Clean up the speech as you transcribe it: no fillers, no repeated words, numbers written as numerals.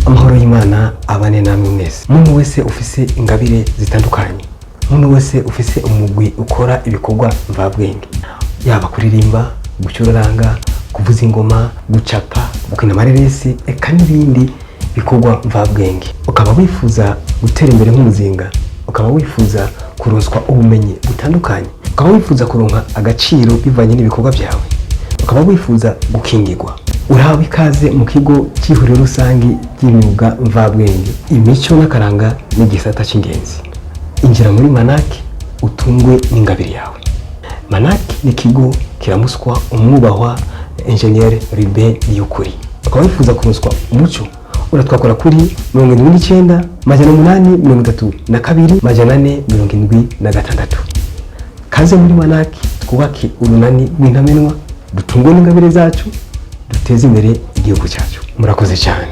Amahoro y'Imana abane namwe mwese. Umuntu wese ufise ingabire zitandukanye, umuntu wese ufise umugwi ukora ibikorwa mvabwenge, yaba kuririmba, gucuraranga, kuvuza ingoma, gucapa, gukina amareresi, eka n'ibindi bikorwa mvabwenge, ukaba wifuza gutera imbere nk'umuzinga, ukaba wifuza kuronswa ubumenyi butandukanye, ukaba wifuza kuronka agaciro bivanye n'ibikorwa byawe, ukaba wifuza gukingirwa, urahawe ikaze mu kigo cy'ihuriro rusange ry'imyuga mvabwenge, imico n'akaranga n'igisata cy'ingenzi. Injira muri Manaki utungwe n'ingabire yawe. Manaki ni ikigo kiramuswa umwubahwa Enjeniyeri Ruben Niyukuri. Ukaba wifuza kuronswa umuco, uratwakora kuri 79 832 476. Kaze muri Manaki, twubake urunani rw'intamenwa, dutungwe n'ingabire zacu, duteze imbere igihugu cyacu. Murakoze cyane.